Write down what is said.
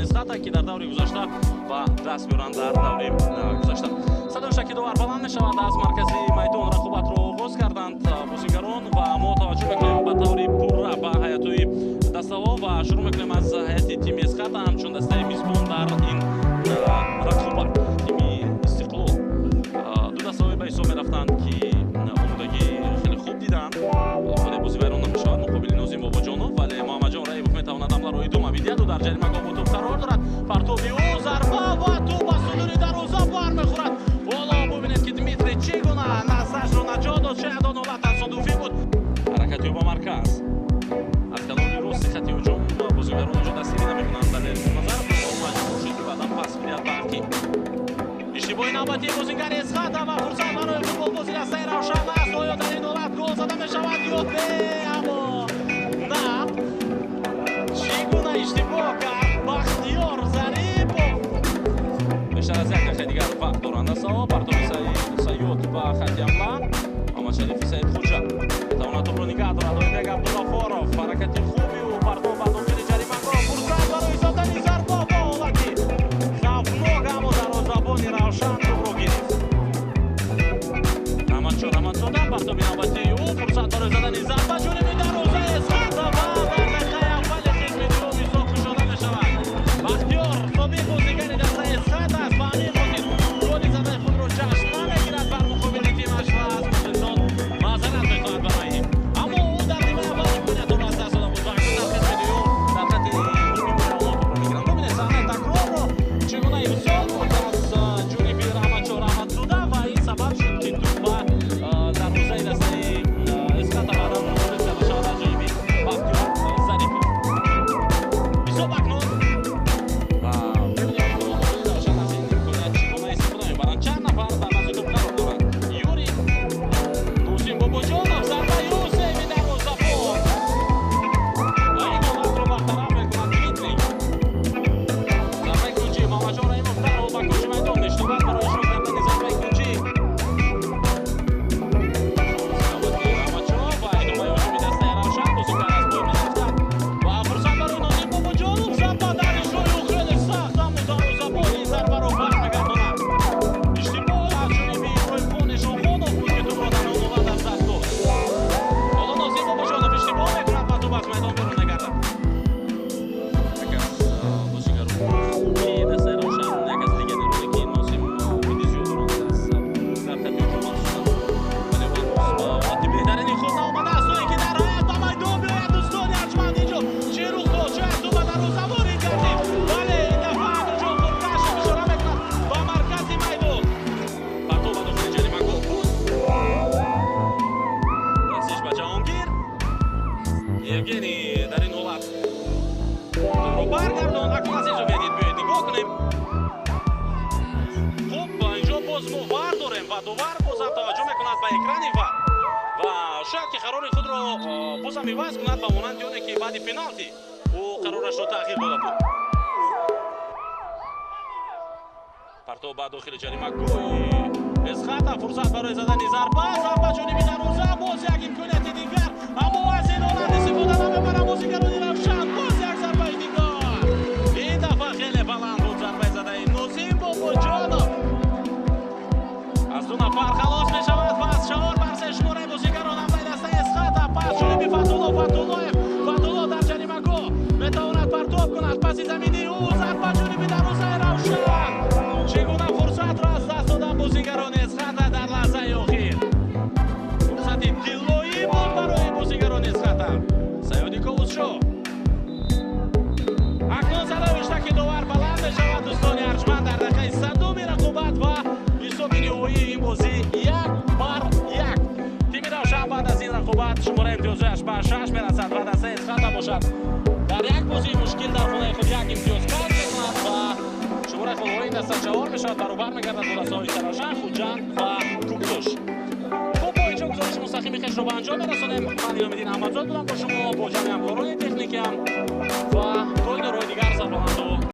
Эсхата, ки дар даври гузашта ба даст меоранд. Дар даври гузашта садои шаки довар баланд мешавад. Аз маркази майдон рақобатро оғоз карданд бозигарон ва мо таваҷҷӯҳ мекунем ба таври пурра ба ҳайатҳои дастаҳо ва шурӯъ мекунем аз ҳайати тими Эсхата, ҳамчун дастаи мизбон дар ин рақобат. Тими Истиқлол, ду дастаҳое ба ҳисоб мерафтанд, ки омодагӣ хеле хуб диданд. Худе бозӣ вайрон намешавад муқобили Нозим Бобоҷонов, вале Муҳаммадҷон Раимов метавонад ҳамларо идома бидиҳаду дар ҷаримагоҳ бо тӯб қарор дорад. Партоби ӯ, зарба ва тӯб ба сутуни дарвоза бармехӯрад. Ҳоло бубинед, ки Дмитрий чӣ гуна дасташро наҷот дод. Шояд он ҳолат тасодуфӣ буд. Ҳаракати ӯ ба марказ, аз канори рости хати ҳуҷум бозигарон инҷо дастгирӣ намекунанд, вале Назаров маҷбур шуд, ки баъдан пас бидиҳад ба ақиб. Иштибоҳи навбатии бозигари Эсхата ва фурсат барои футболбози дастаи Равшан аст. Оё дар ин ҳолат гол зада мешавад ё не? Аммо на, чӣ гуна иштибоҳ кард Бахтиёр Зарипов! Бештар аз як дақиқаи дигар вақт доранд дастаҳо. Партоби Сайёд ба хати ҳамла. Муҳаммадшарифи Саидхӯҷа метавонад тӯбро нигаҳ дорад. Оибек Абдуғафоров, ҳаракати хуби ӯ, партоб ба дохили ҷаримагоҳ, фурсат барои задани зарба бо ҳолати хавфнок, аммо дарвозабони Равшан тӯбро гирифт. Раҳматшо Раҳматзода, партоби навбатии ӯ, фурсат барои задани зарба ҷониби дарвозаи Эсхата ва дар дақиқаи аввали қисми дуюм ҳисоб кушода мешавад. Бахтиёр Собир бозигари дастаи Эсхата аст. Ба ҳамин хотир голи задаи худро ҷашн намегирад бар муқобили тимаш ва аз мухлисон маъзарат мехоҳад барои ин. Аммо ӯ дар нимаи аввал имкониятро аз даст дода буд ва акнун дар қисми дуюм дар хати ҳуҷуми онҳо тӯбро мегиранд. Бубинед саҳнаи такрорро, чӣ гуна ирсол буд аз ҷониби Раҳматшо Раҳматзода ва ин сабаб шуд, ки тӯб ба дарвозаи дастаи Эсхата баъдан ворид карда шавад аз ҷониби Бахтиёр Зарипов. Ҳисоб акнун ва мебинем, футболбозони Равшан аз ин имконият чӣ гуна истифода мебаранд. Чанд нафар дар назди тӯб қарор доранд. Юрий, Нусим Бобоҷонов, зарбаи ӯ, сейви дарвозабон ва ин ҳолатро бартараф мекунад Дмитрий. Зарбаи кунҷӣ, Муҳаммадҷон Раимов дарҳол ба кунҷи майдон мешитобад барои иҷро кардани зарбаи кунҷӣ. Навбати Раҳматшо ва идомаи ҳуҷуми дастаи Равшан. Бозингар аз бой меафтад ва фурсат барои Нозим Бобоҷонов. Зарба дар иҷрои ӯ хеле сахт, аммо дарвозабон ин зарбаро бармегардонад. Иштибоҳ аз ҷониби Иброҳимхон Нишонхонов буд, ки тӯбро дар он ҳолат аз даст дод. Ҳоло Нозим Бобоҷонов иштибоҳ мекунад ва тӯб аз майдон берун мегардад. Яке аз бозигарони хуби дастаи Равшан, як аз легионероне, ки ин мавсим умеди зиёд доранд аз дар хати ҳуҷум махсусан, вале ӯ ҳанӯз ба ҳолати беҳтарини худ наомадааст, то ин ки дар ҳаят ба майдон биёяд. Дӯстони арҷманд, инҷо чӣ рух дод? Шояд тӯб ба дарвоза ворид гардид. Бале, ин дафъа Амирҷон Хуркашев ишора мекунад ба маркази майдон. Партоб ба дохили ҷаримагоҳ буд. Расиш ба Ҷаҳонгир. Евгений дар ин ҳолат тӯбро баргардонд. Акнун аз инҷо медид, биёед нигоҳ кунем. Хуб, инҷо боз мо ВАР дорем ва довар бозам таваҷҷӯҳ мекунад ба экрани ВАР ва шояд ки қарори худро бозам иваз кунад, ба монанди оне ки баъди пеналти ӯ қарорашро тағйир дода буд. Партоб ба дохили ҷаримагоҳи Эсхата, фурсат барои задани зарба, зарба ҷониби дарвоза, боз як имконияти дигар, аммо аз ин ҳолат истифода намебаранд бозигарони Равшан. Боз як зарбаи дигар, ин дафъа хеле баланд буд зарбаи задаи Нозим Бобоҷонов. Аз ду нафар халос мешавад ва аз 4-3 шумораи бозигарон ҳамлаи дастаи Эсхата. Пас ҷониби Фатулло Фатуллоев. Фатулло дар ҷаримагоҳ метавонад партоб кунад. Паси замини ӯ, зарба ҷониби дарвозаи Равшан. Чӣ гуна фурсатро аз даст доданд бозигарони Эсхата дар лаҳзаи охир! Фурсати тиллоӣ буд барои бозигарони Эсхата. Саёди Ковусшо. Акнун садои ҳуштаки довар баланд мешавад, дӯстони арҷманд, дар дақиқаи 100-уми рақобат ва ҳисоби ниҳоии ин бозӣ 1-1. Тими Равшан баъд аз ин рақобат шумораи имтиёзҳояш ба шаш мерасад ва дастаи Эсхата бошад, дар як бозии мушкил дар хонаи худ як имтиёз касб мекунад ва шумораи холҳои ин даста чаҳор мешавад, баробар мегардад бо дастаҳои Истаравшан, Хуҷанд ва Кӯктош. Хуб, бо инҷо гузориши мустақими хешро ба анҷом мерасонем. Ман Иномиддин Аҳмадзод будам бо шумо, бо ҷамъи ҳамкорони техникиам ва то дидорҳои дигар сарбаланду.